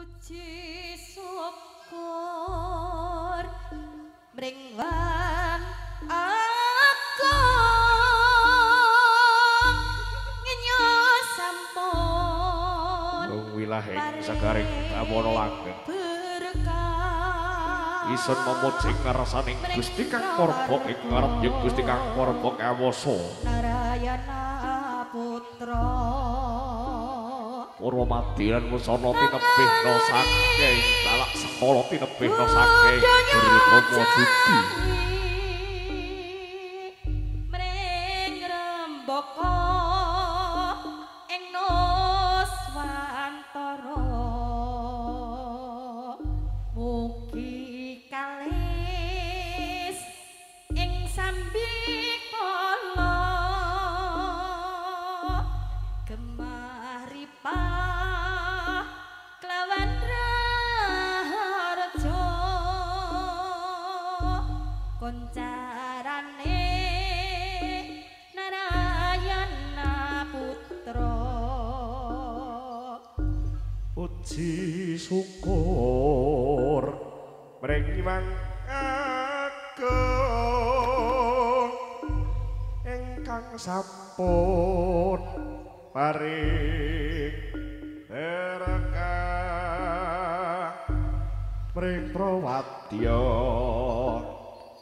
Puji syukur mring wang agung ngenyo sampun wilahing sagaring bawana langgeng berkah isun memuji ngrasaning Gusti Kang Purba ing ngarep yen Gusti Kang Purba kawasa Narayana Putra Purwamadi lan Wusana tinebihna saking balak sekala tinebihna saking Durgama Judi mring rembaka ing Nuswantara mugi kalis ing sambikala gemah ripah kelawan raharja koncarane Narayana Putra. Puji syukur mring Hyang Agung ingkang sampun paring berkah mring Prawadya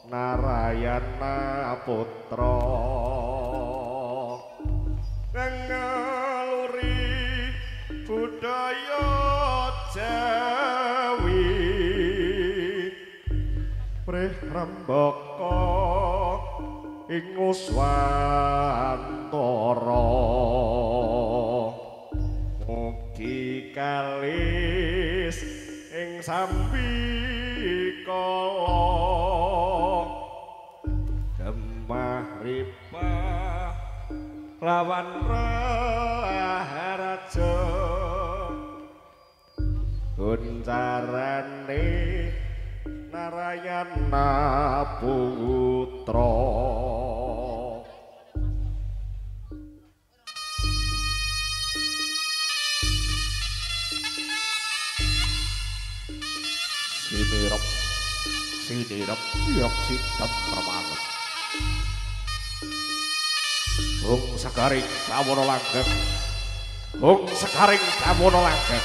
Narayana Putra ngaluri budaya Jawi prih rembaka ing Nuswantara mugi kalis ing sambikala gemah ripah lawan raharja kuncarane Narayana Putra. Sinirep sinirep yok sinten permanut hung sekaring bawana langgeng hung sekaring bawana langgeng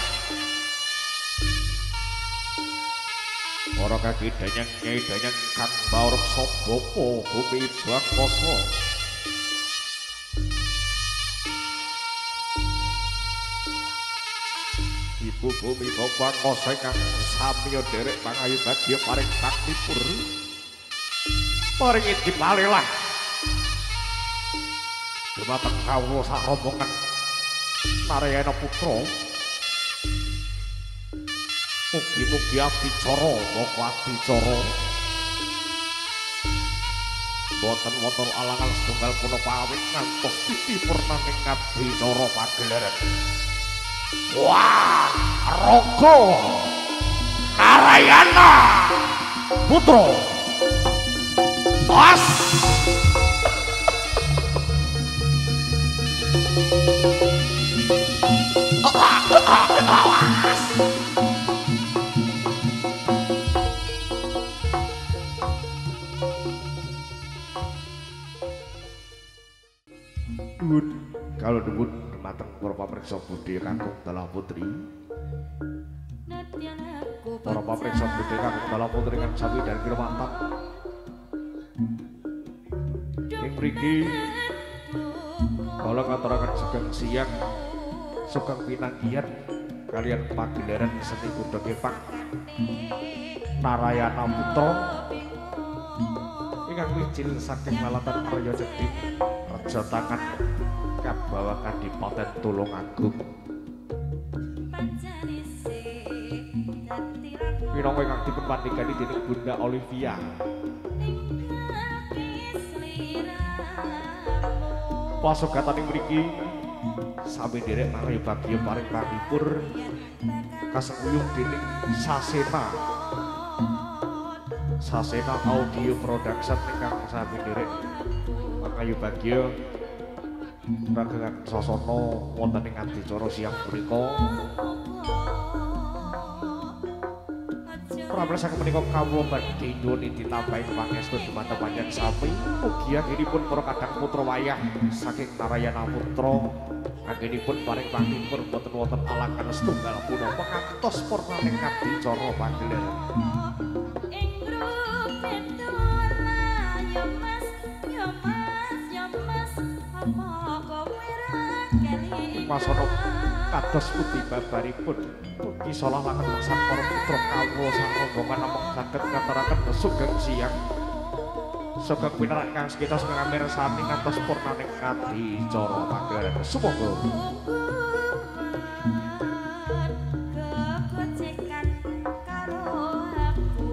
para kaki danyang nyai danyang kang baureksa bapa bumi Bangkasa ibu bumi Bangkasa ingkang samiya derek pangayu bagya paring taklipur paring dipalelah dumateng kawula sak rombongan Narayana Putra. Mugi-mugi adicara moko adicara boten wonten alangan setunggal punapa awit ngantos titi purnaning adicara pagelaran. Wah, Raga Narayana Putra. As kalau debut dumateng para pamriksa budhe kakung dalah putri. Para pamriksa budhe kakung dalah putri kang sami dan kirmantap. Ing mriki kala ngaturaken sugeng siang, sugeng pinanggihan kalian pagelaran seni kuda kepang Narayana Putra ingkang mijil saking lalatan Arya Jeding Reja Tangan kabawa Kadipaten Tulungagung. Minangka ingkang dipun pandhegani dening Bunda Olivia. Pasugatan ing mriki sami nderek marang bagya paring panglipur kasengkuyung dening Sasena. Sasena Audio Production ingkang sami nderek mangayu bagya ragengan sasana wonten ing adicara siang punika. Pramila saking menika kawula badhe nyuwun ditambahi pangestu dumateng panjenengan sami. Mugi anggenipun para kadang putra wayah saking Narayana Putra anggenipun paring panglipur boten wonten alangan setunggal punapa ngantos purnaning adicara pagelaran. Ing rupetula ya Mas, ya Mas, ya Mas, apa kowe ra kelingan? Wasana kados pundi babaripun mugi salah langen meksan para putra kawula sang rombongan namung saged ngaturaken sugeng siang. Sugeng pinarak kang sekitar sugeng mirsani ngantos purnaning adicara pagelaran. Sumangga. Kegocekan karo aku.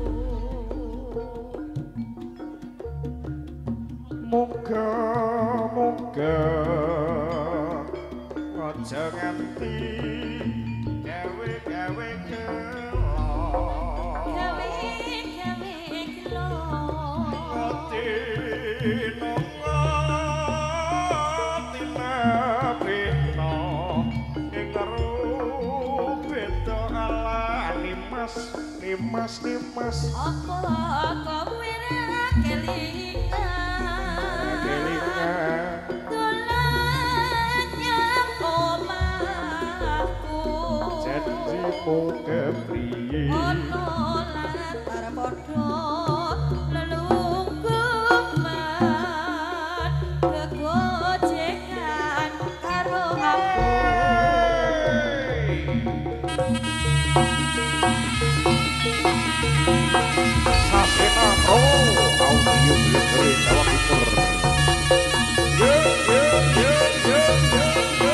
Moga moga aja nganti gawe-gawe gelo. Gawe-gawe gelo. Nimas nimas apa kowe ra kelingan? Kelingan dolan nyang omahku. Janjimu kepriye? Ono latar padha lelungguman kegojekan karo aku. Sasena Pro Audio Bledere Jawa Timur. Yo yo yo yo yo yo yo.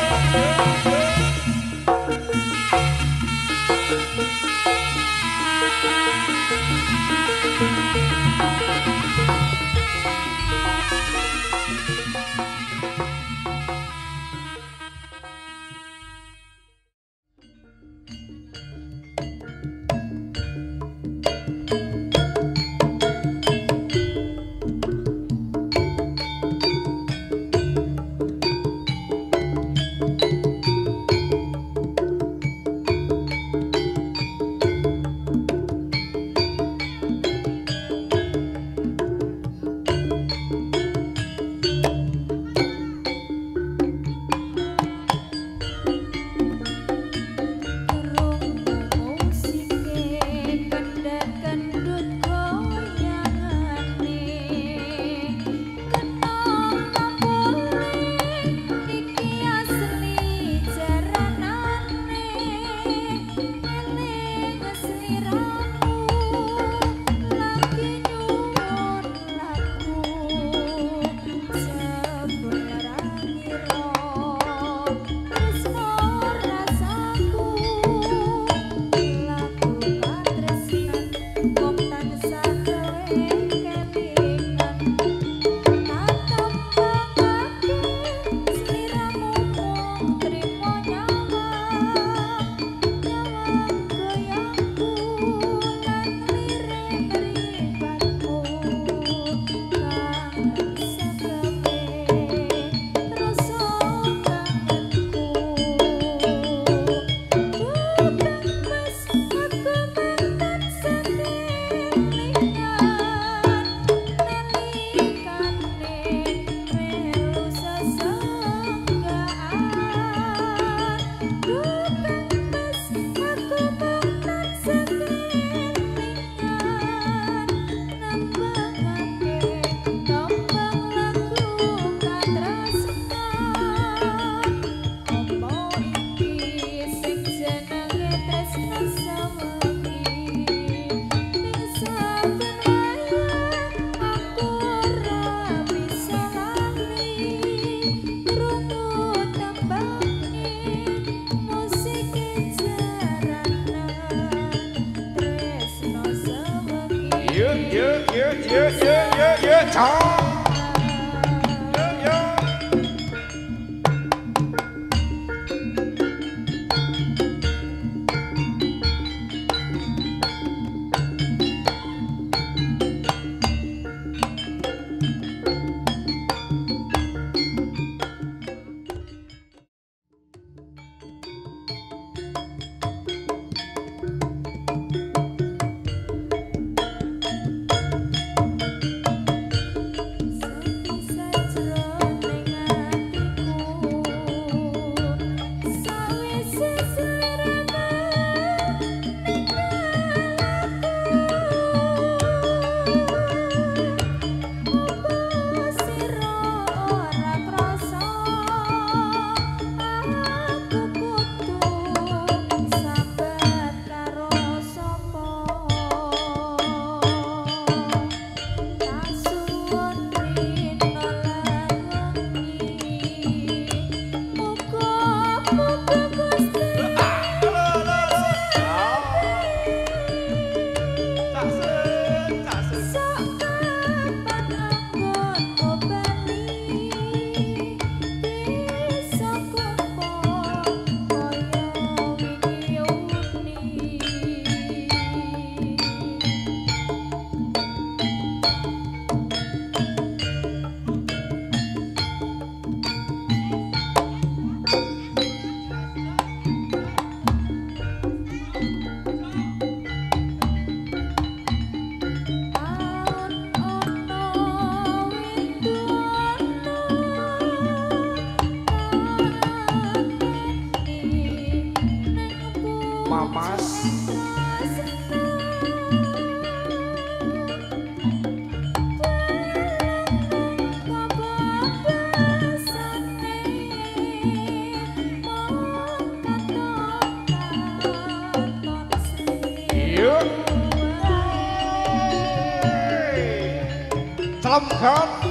Mamas. Celemkan.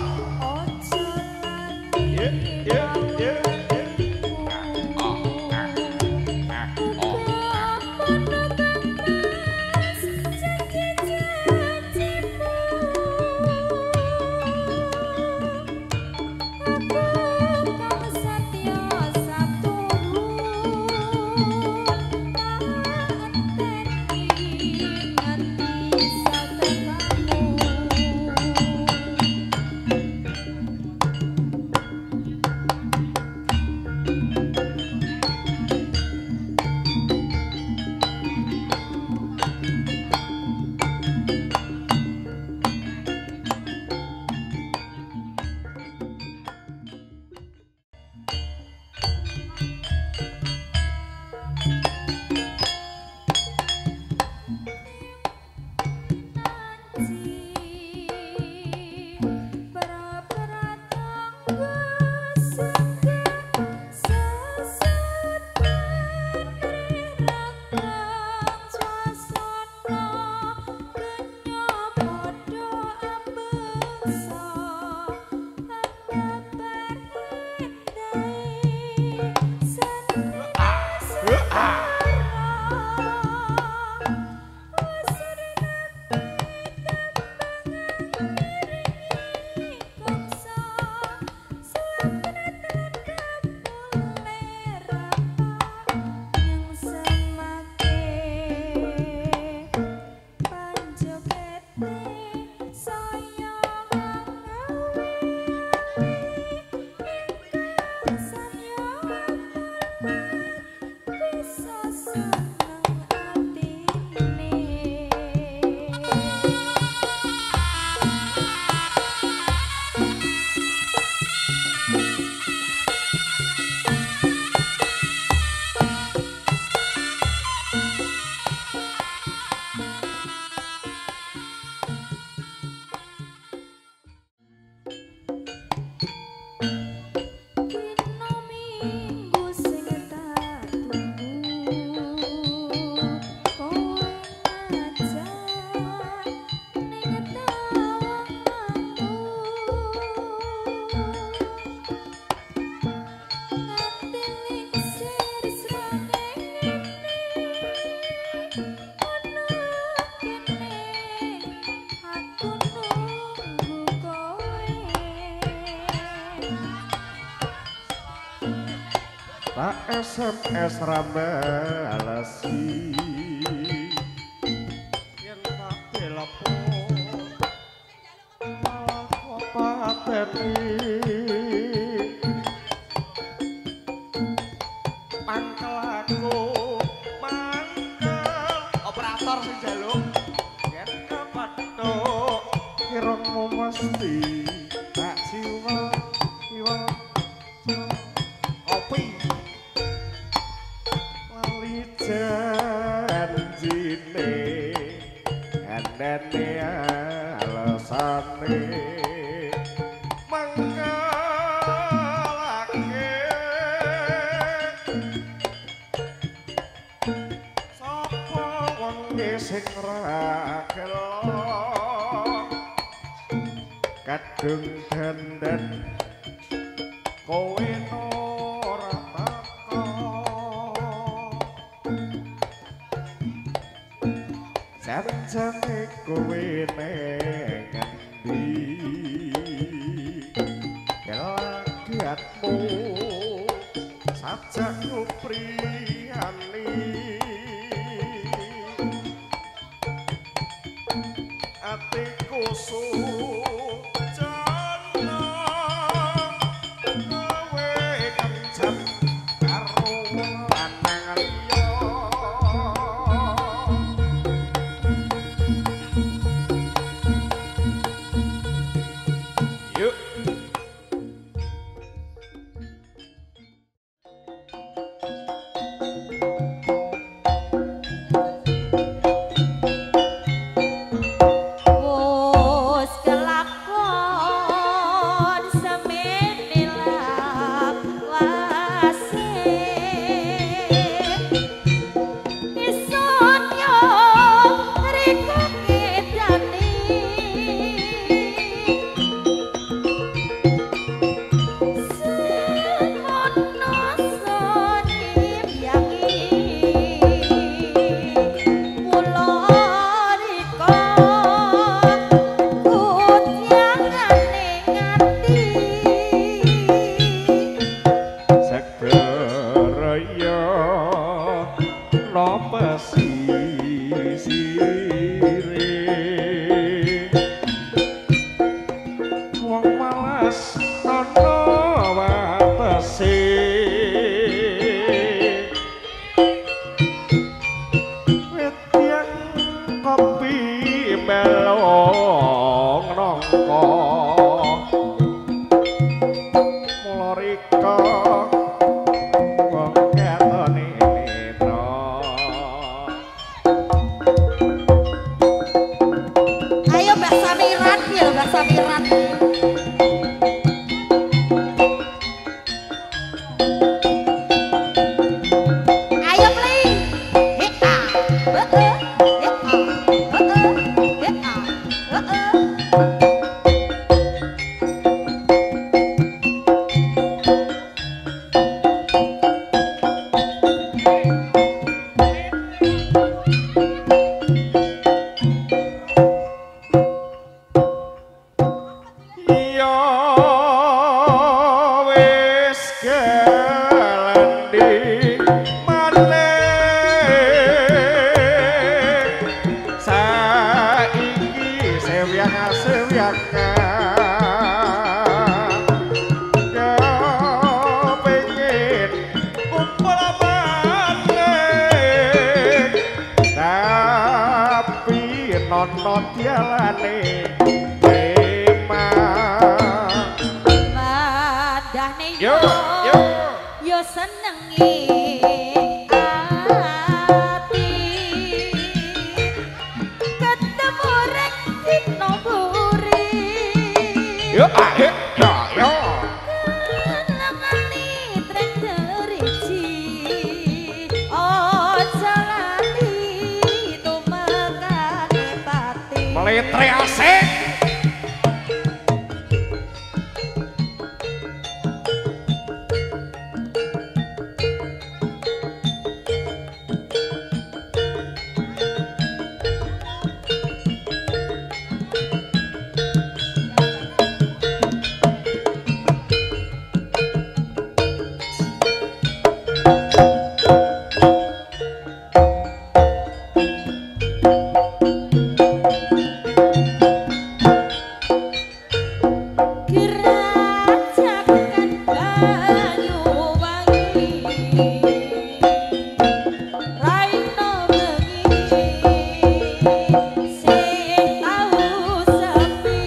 SMS rabalasi yen tak telepon malah kok pateni mangkel aku mangkel operator sing njaluk yen kepethuk irungmu mesti tak siwa siwa kopi janjine enene alasane mangkalake sapa wong sing ra gelo kadung dandan kowe ora teko janjane kowe neng endi kelagiatmu sajak kupriyani atiku sujana kowe kencan karo lanang liya. Yuk. Pesisire wong malas ana watese weteng kopi melong nangka mula rika wong ketone netra. Ayo Mbak Samiran ya, Mbak Samiran. Ayo Pli. He-a. He-a. He-a. He-a. He-a. Ya wis kelandi maneh saiki sewyang-sewyang kepengin kumpul maneh tapi nono dialane. Madahne Yo, yo. Yo seneng ati ketemu rek dino buri. Yo, ah, yo, yo. Kenangane trek deriji ojo lali tumekane pati. Meletre asik. Gerajakan Banyuwangi raino bengi sing tau sepi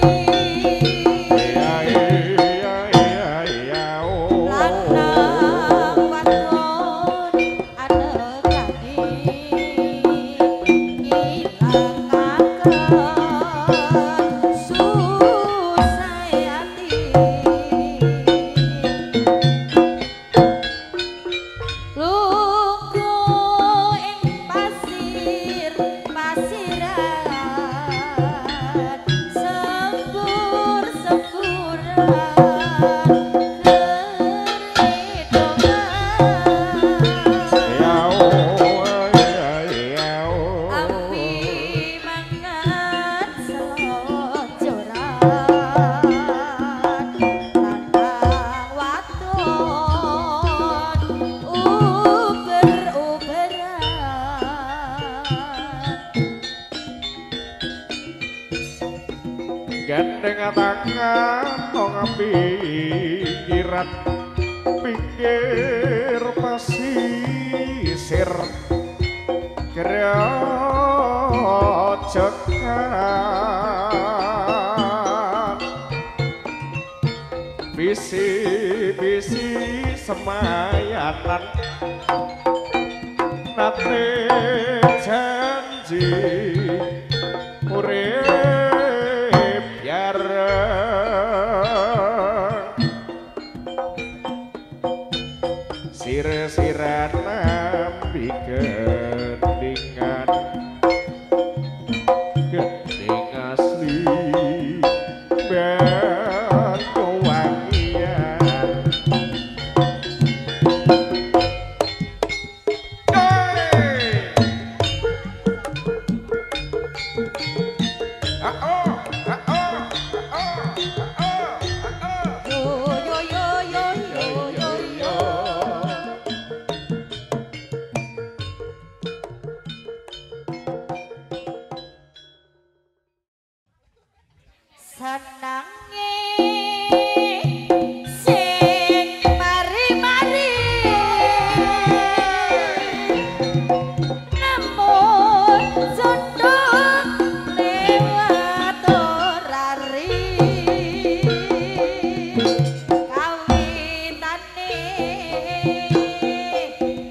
Iya, iya, iya, iya, oh. lanang wadon anegane ngilangaken susah ati. Lungguh ing pasir pasiran sembur semburan keridongan. Iya, oh, iya, iya, oh. Api mangan selonjoran lanang wadon uber-uberan. Gandeng tangan nang pinggiran pinggir pasisir grojogan bisi-bisi semayanan nate janji urip bareng sir-siran nambi gendingan gending asli Banyuwangian. Hey! Senange sing mari-mari nemu jodoh lewat ora ri kawitane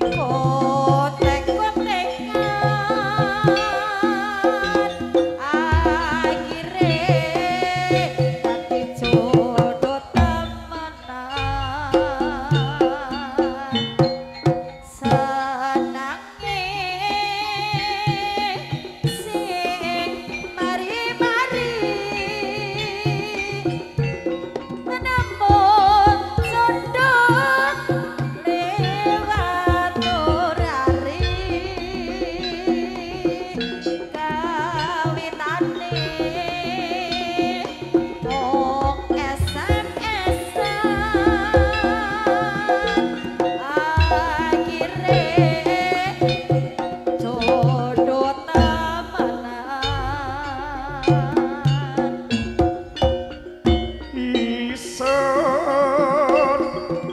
kotek-kotekan akhire dadi jodoh temenan. Senange sing mari-mari nemu jodoh lewat ora ri kawitane mung SMS-an akhire jodoh temenan. Isun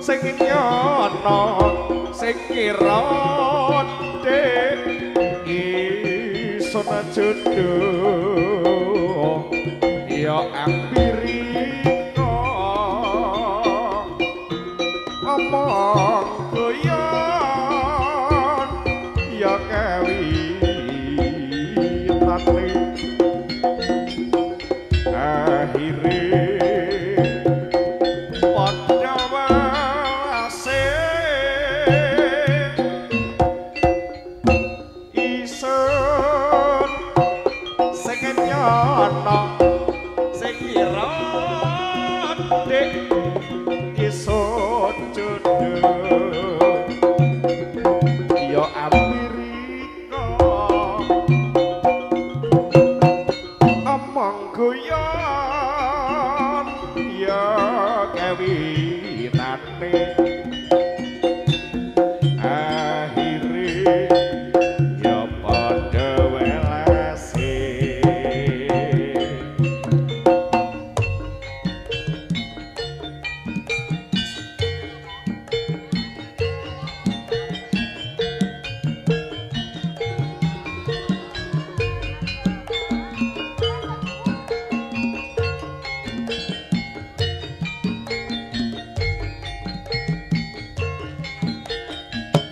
sing nyono sing kira dik isun jodoh ya ampirika omong guyon ya kawitane akhire padha welase isun sing nyono sing kira dik isun jodoh ya ampirika omong guyon ya kawitane akhire ya padha welase.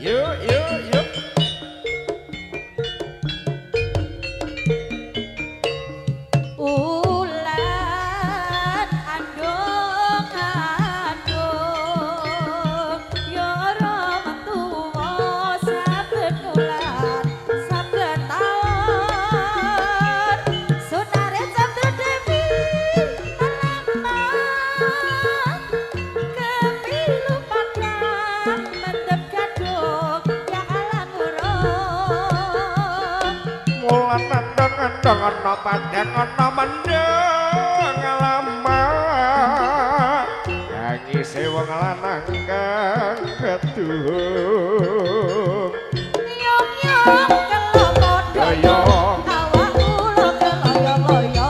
Yuk yuk yuk. Ulan andong andong ya ora metuwa saben wulan saben taun sunare Candra Dewi lama kepilu padang mendem gadung ya alang urung. Mulan andong andong ana padang ana mendung lama nangise wong lanang kang keduhung. Nyong nyong kelopo doyo awak kula keloyo-loyo.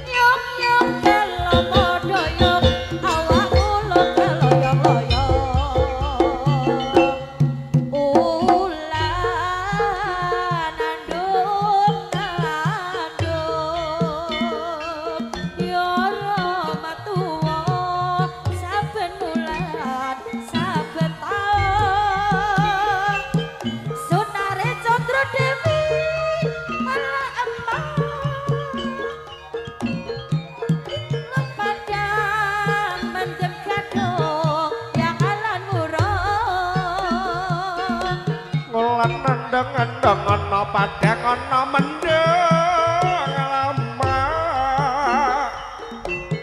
Nyong nyong kelopo doyo awak kula keloyo-loyo. Ulan andung andung ya ora matuwa saben wulan saben taun sunare Candra Dewi ala emang lepadang mendem gadung yang alan murung. Ngulan andong andong ana padang ana mendung lama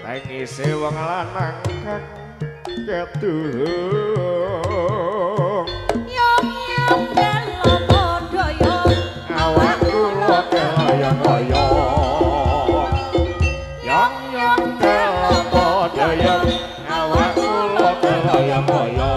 tangise wong lanang kang keduhung. Nyong nyong kelopo doyo awak kula keloyo-loyo. Nyong nyong kelopo doyo awak kula keloyo-loyo.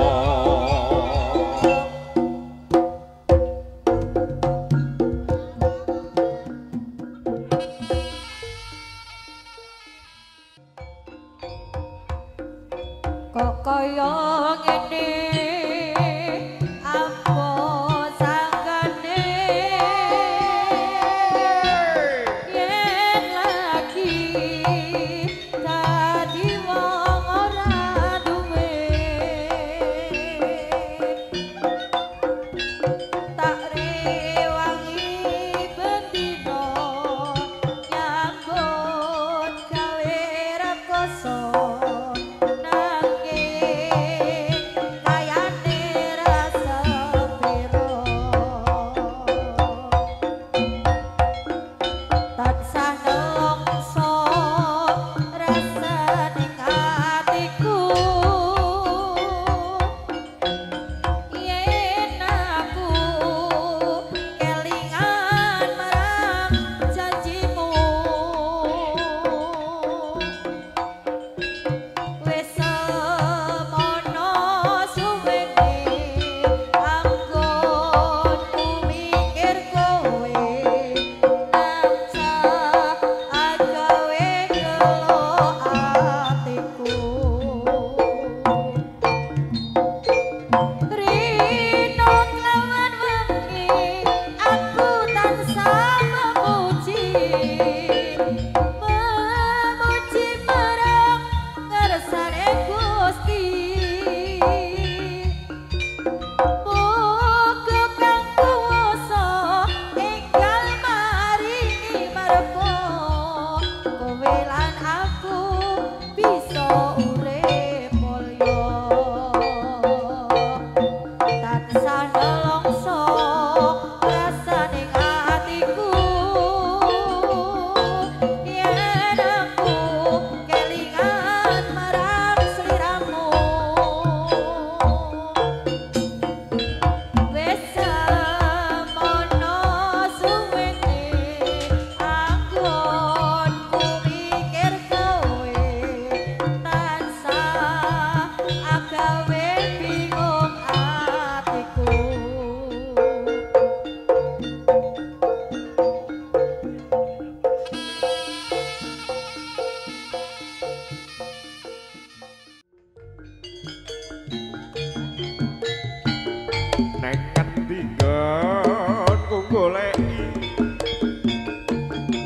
Goleki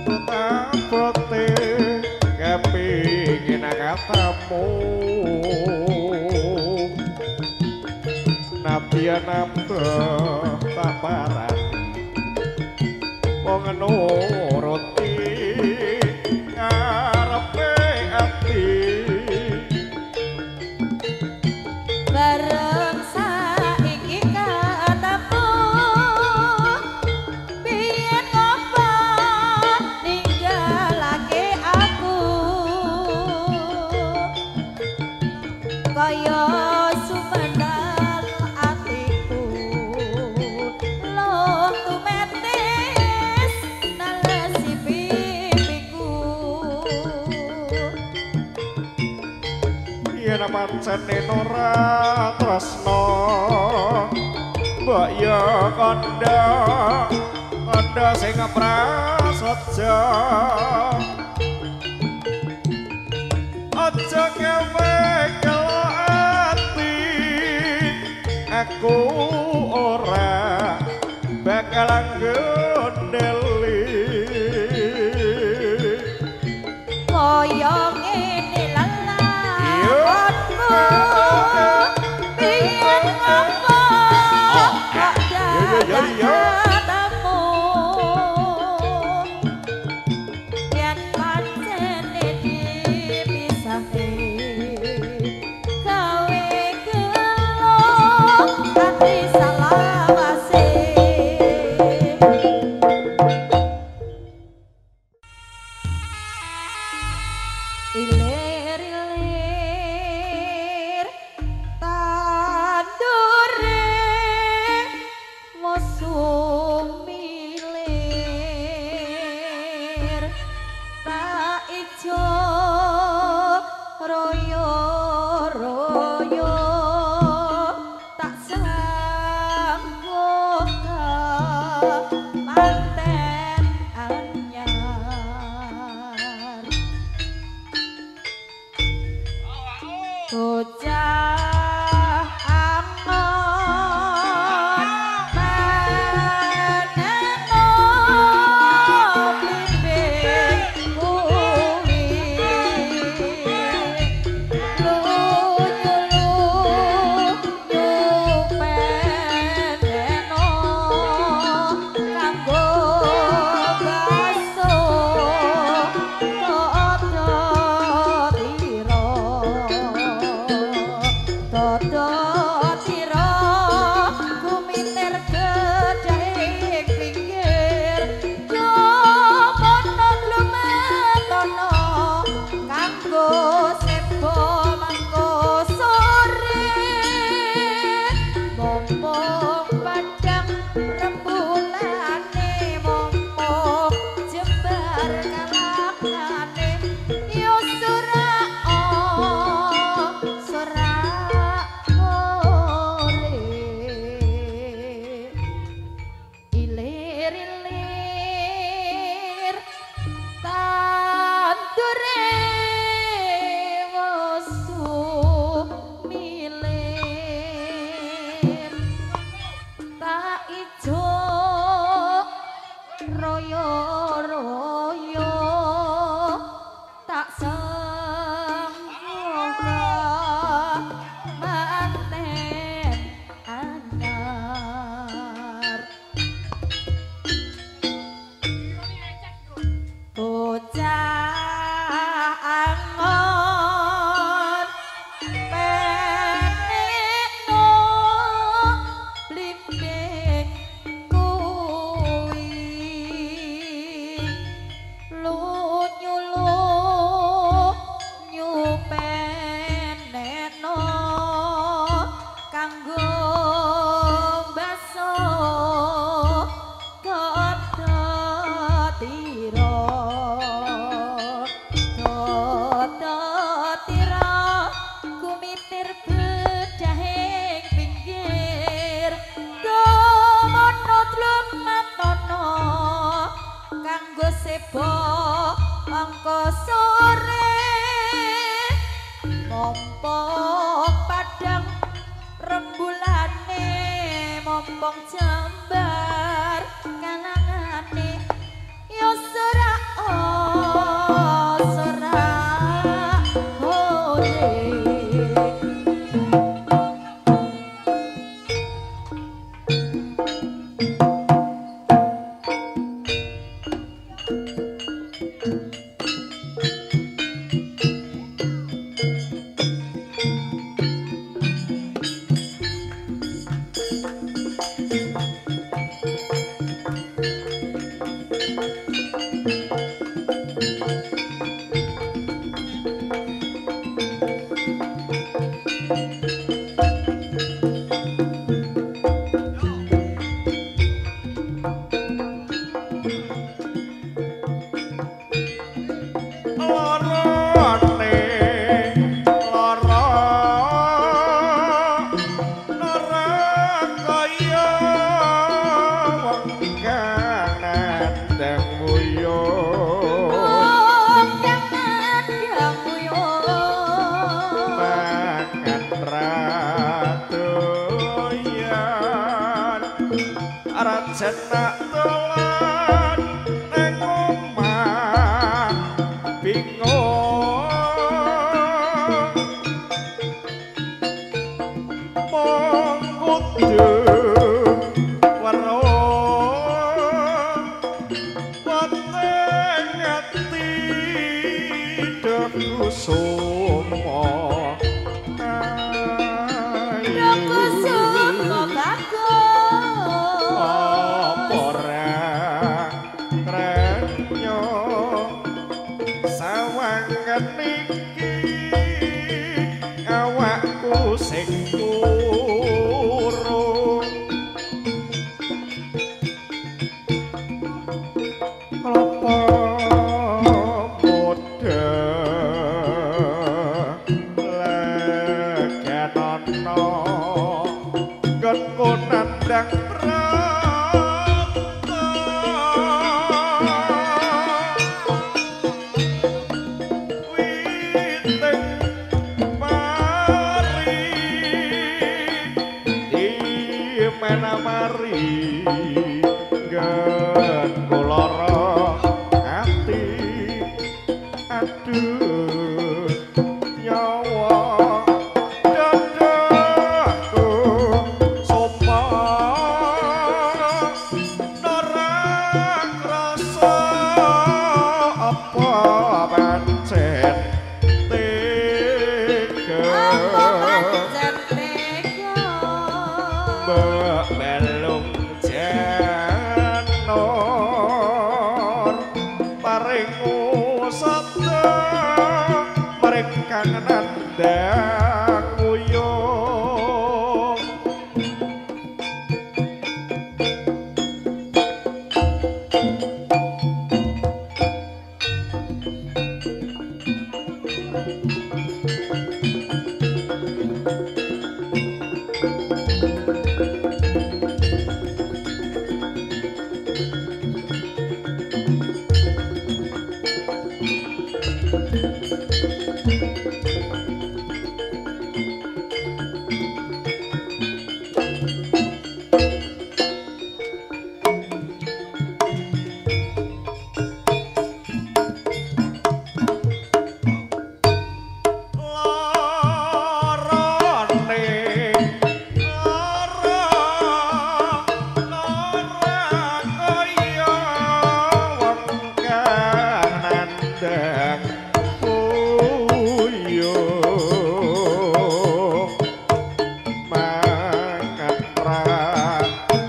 tetapote kepingin ketemu nadyan abah tak parani wong nuruti karepe ati bareng saiki ketemu biyen ngopo ninggalake aku kaya sumendal atiku loh tumetes nalesi pipiku yen pancene ora tresno mbok ya kandha kandha sing prasaja aja gawe kelo ati aku ora bakal nggondeli kaya ngene lelakonmu biyen ngopo kok dadak ketemu yen pancene dipisahke gawe gelo ati salawase. Ilir-ilir tandure wosumilir tak ijo royo royo tak sanggup manten anyar bocah angon meneno blimbing kuwi lunyu-lunyu peneno kanggo baso todo tira kumitir gedhek pinggir jopono glumetono kanggo sebo mangko sore mumpung padang rembulane mumpung jembar kalangane yo surao surak ore ilir-ilir tandure wosumilir tak ijo royo royo tak sanggup manten anyar bocah angon peneno blimbing kuwi lunyu-lunyu peneno kanggo baso todo tira todo tira kumitir bedhahing pinggir domono dlumatono kanggo sebo angka sore mumpung padang rembulane mumpung jembar kalang nak dolan nang omah bingung mung kudu weruh weteng ati Kusuma Kusuma bagus apa ora krenyo sawangan iki awakku sing turu klopo muda legenono nggonku nandang prata witing pari dimenamari nggonku lara ati aduh nyawa dadaku soma ora krasa apa pancen tega apa pancen tega mbok melung janur paring usada maring kang nandhang wuyung. Larane lara lara kaya wong kang nandhang puyuh mangan ra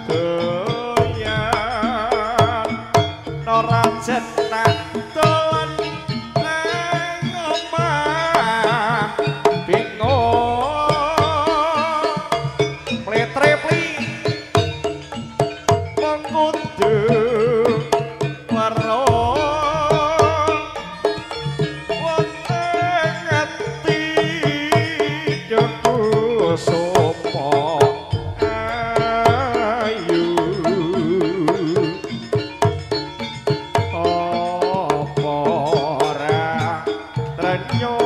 doyan ora jenak dolan nang omah bingung pletre-pli mung kudu weruh weteng ati Kusuma ayu apa ora trenyo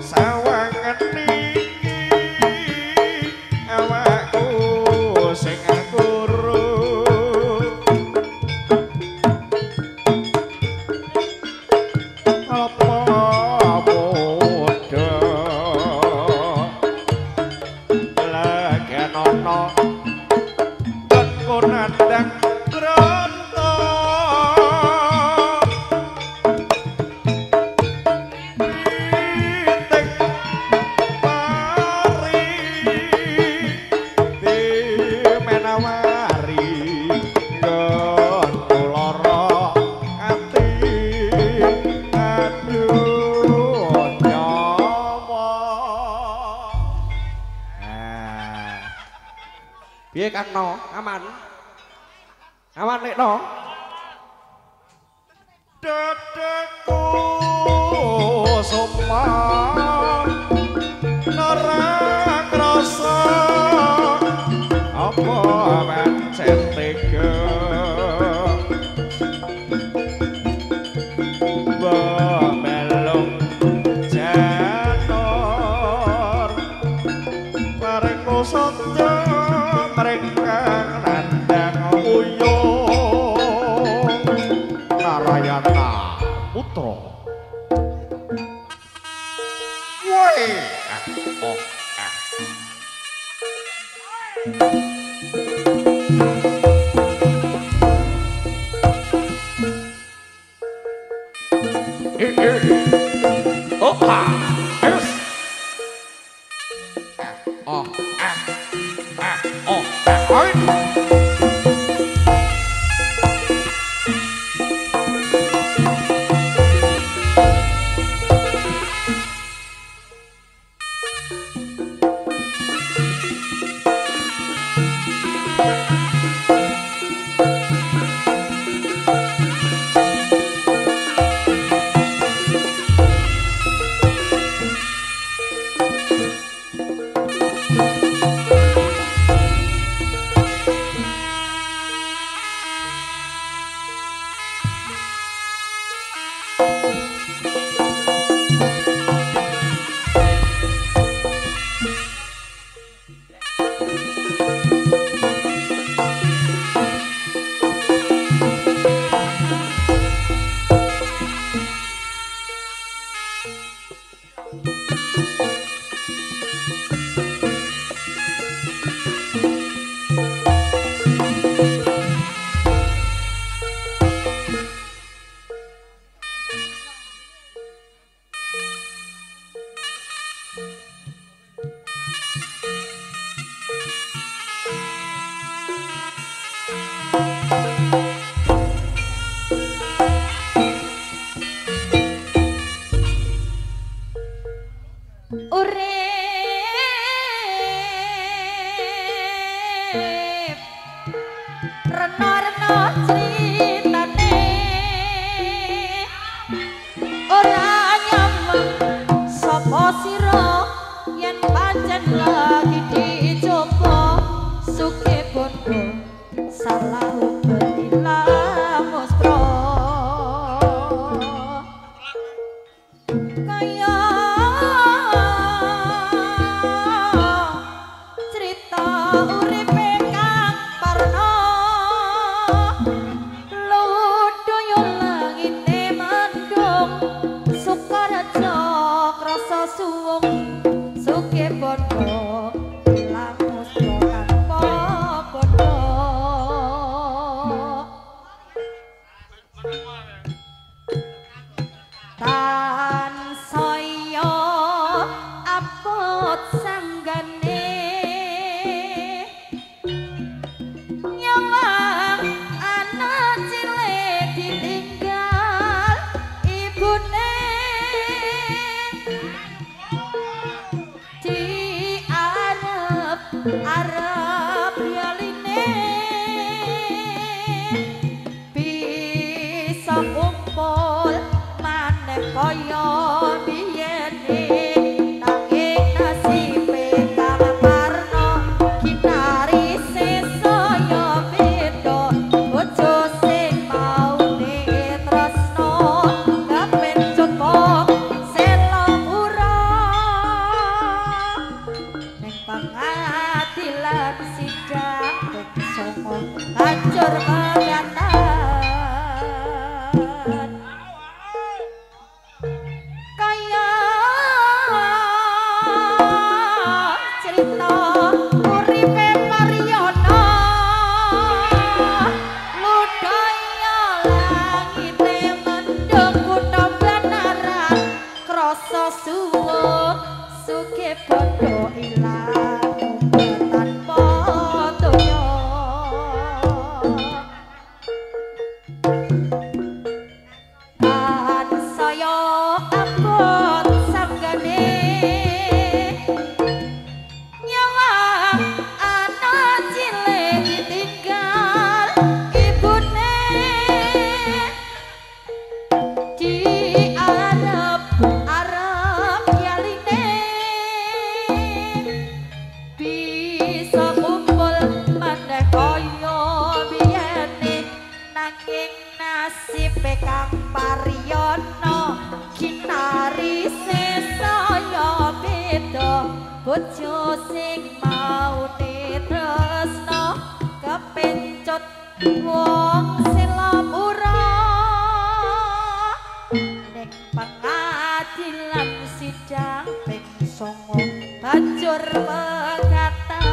sawangan iki awakku sing kuru apa bodho legenono nggonku nandhang granta witing pari dimenawari nggonku lara ati aduh nyawa. Ah. Piye Kang No? Aman? Aman nek No? Dadaku soma ora krasa apa pancen tega mbok melung janur paring usada maring kang nandhang Rena-rena critane ora nyameng sapa sira yen pancen lagi dicoba sugih bondo salah umpet ilang muspro kaya cerita uripe Kang Parno ludaya langite mendung Sukarejo krasa suwung sugih bondo ilang muspro tanpa bondo tansaya abot sanggane nyawang anak cilik ditinggal ibune diarep arep yaline bisa kumpul maneh kaya biyene nanging nasibe Kang Parno kinarise saya beda bojo sing maune tresno kepencut wong selopura ning pengadilan sidang ping songo hancur pegatan kaya cerita uripe Paryono ludaya langite mendung kutha Banaran krasa suwung sugih bondo ilang umpet tanpa toya tansaya abot sanggane nyawang anak cilik ditinggal ibune diarep arep yaline bisa kumpul maneh kaya biyene nanging nasibe Kang Paryono kinarise saya beda bojo sing maune tresno kepencut wong selopura ning pengadilan sidang ping songo banjur pegatan.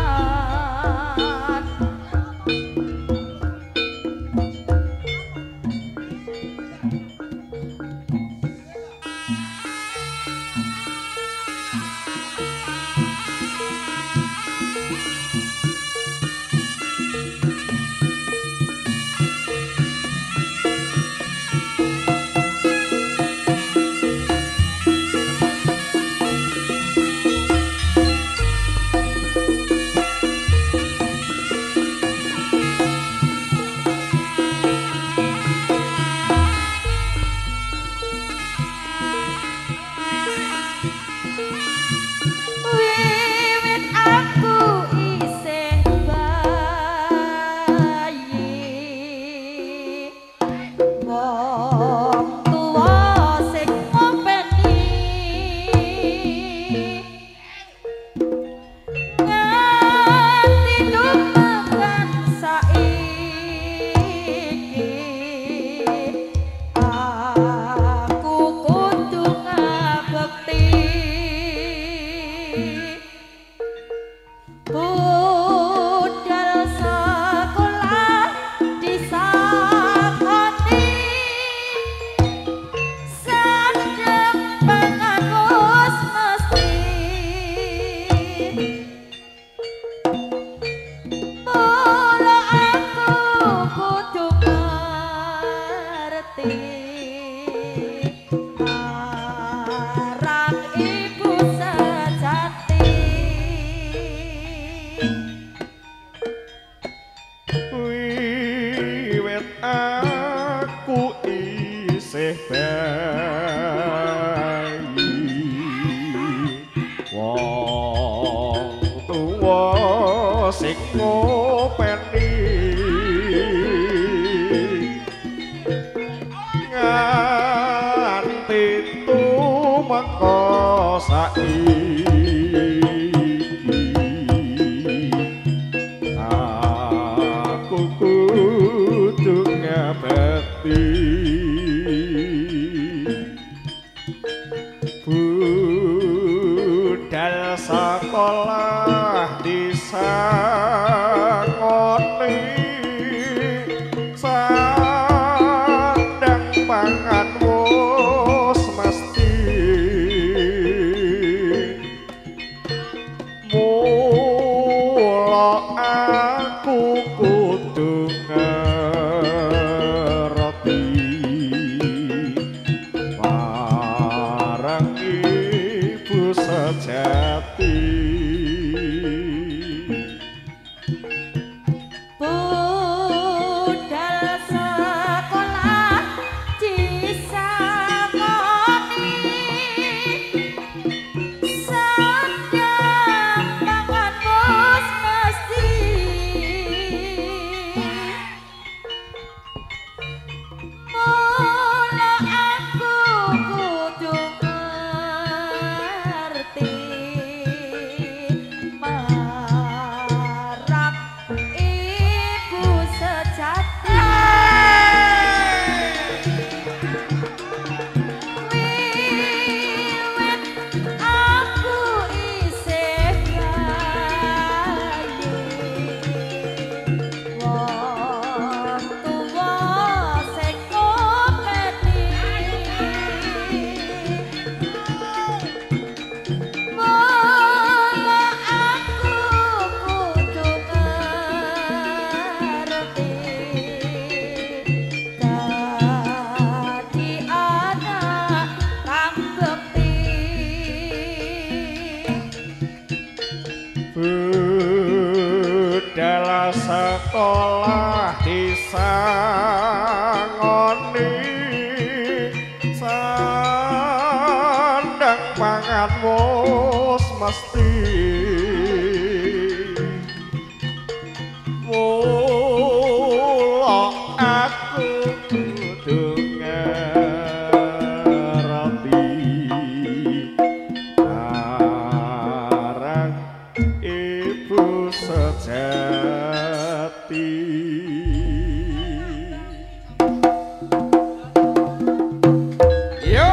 aku isih bayi, wong tuwa sing ngopeni nganti tumeka saiki. Aku kudu ngabekti budal sekolah disangoni, sandang pangan wis mesti, mula aku kudu ngerti marang ibu sejati. Budal sekolah disangoni, sandang pangan wis mesti, mula aku kudu ngerti marang ibu sejati. Wiwit aku isih bayi, wong tuwa sing ngopeni, mula aku kudu ngerti dadi anak kang bekti. Budal sekolah disangoni, sandang pangan wis mesti, mula aku kudu ngerti marang ibu sejati. Yo!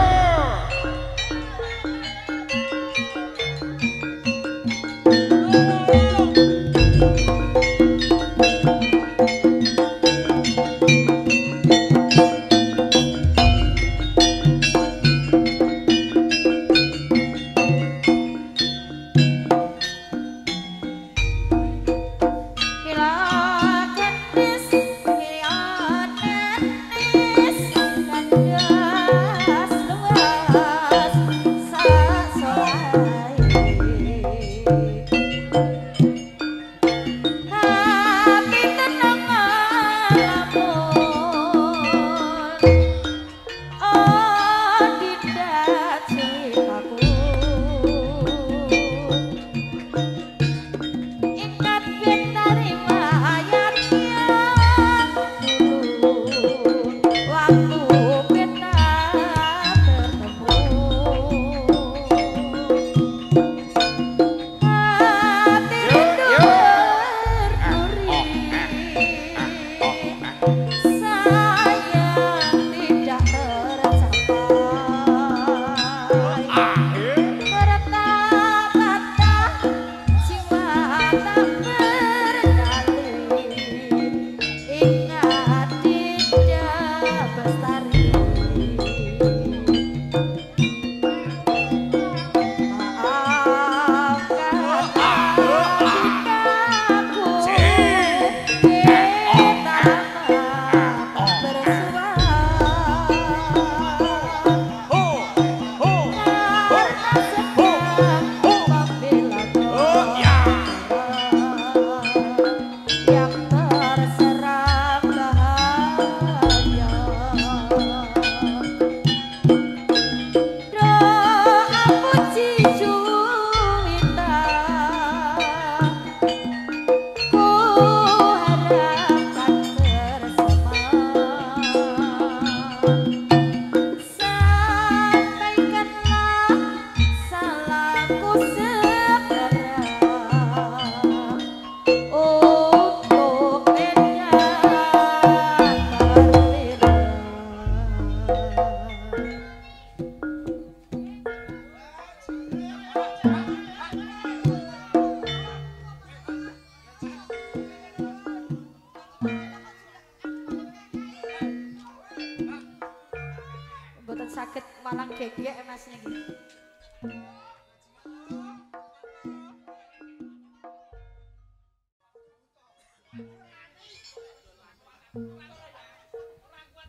Saged malang genggek Mas niki.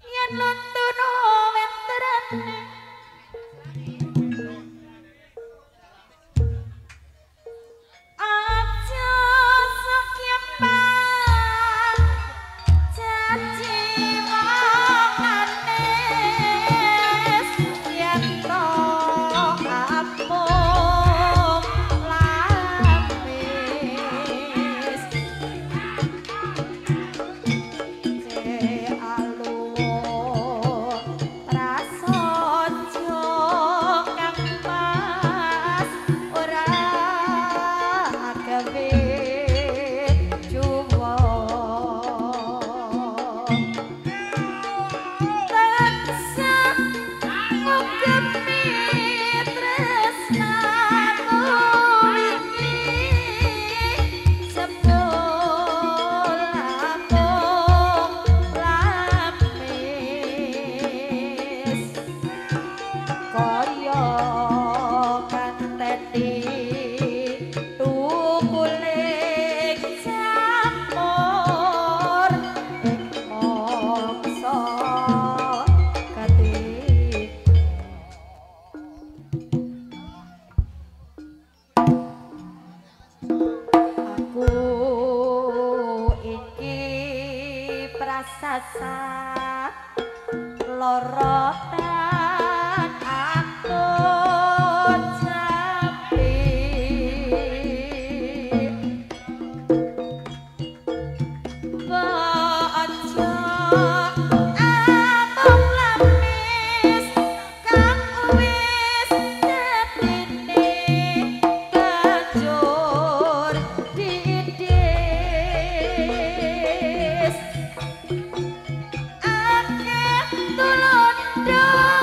Yen luntuno weterane aja sekian caci mangane yen to apung lamis Prasasa lorotan aku jampi aja amung lamis kang wis dadine banjur didis. Tulundung.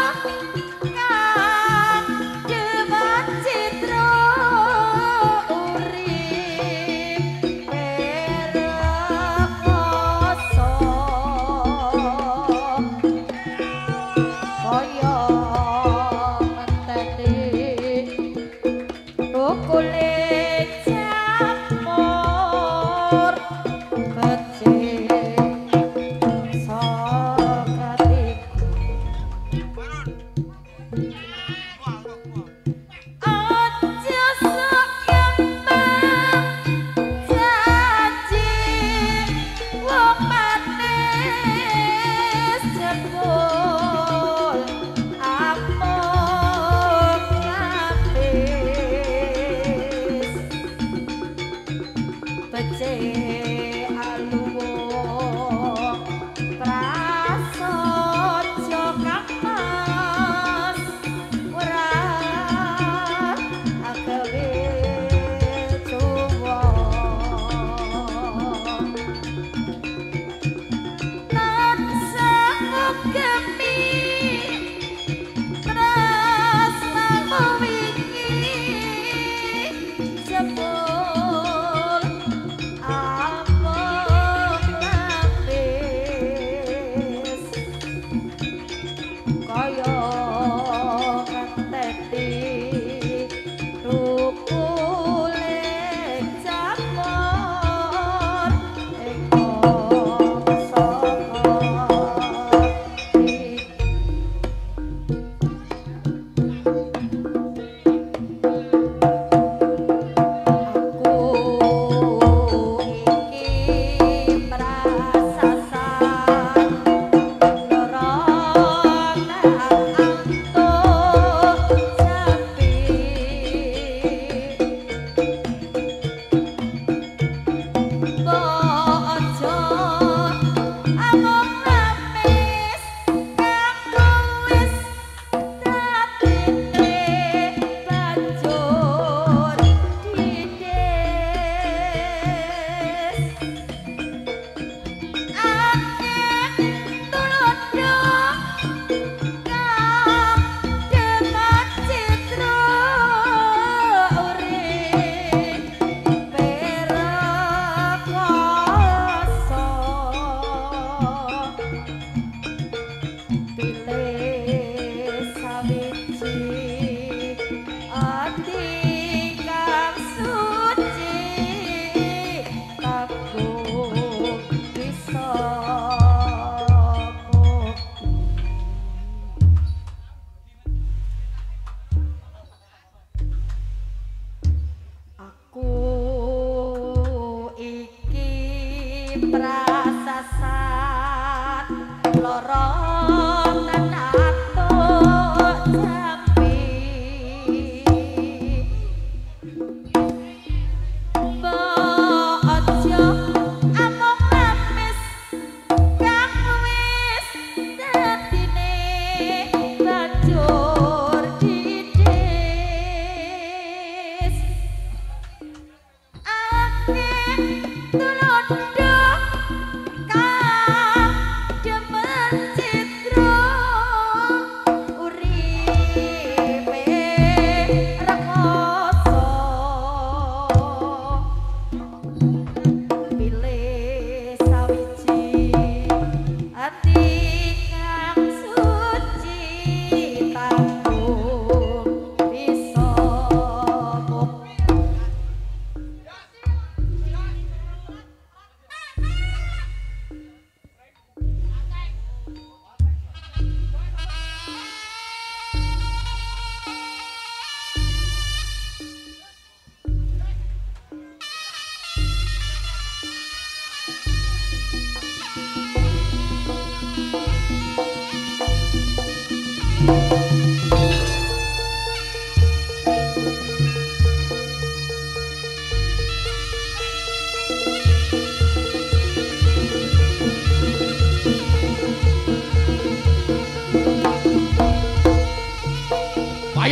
Ayo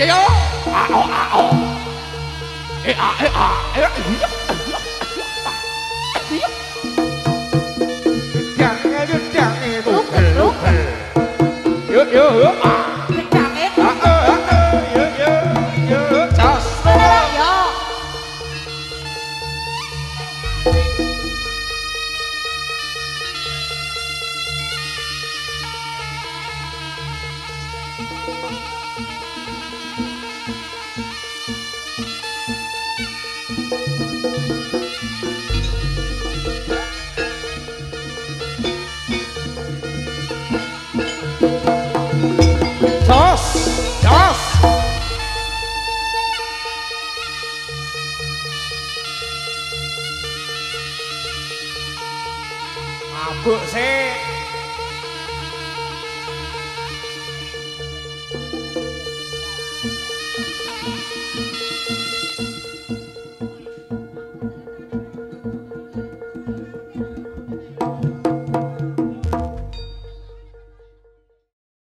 yo, ao ao, e a e a, e yo yo, yo yo, jos. Yo. Jos, jos. Mabuk sih.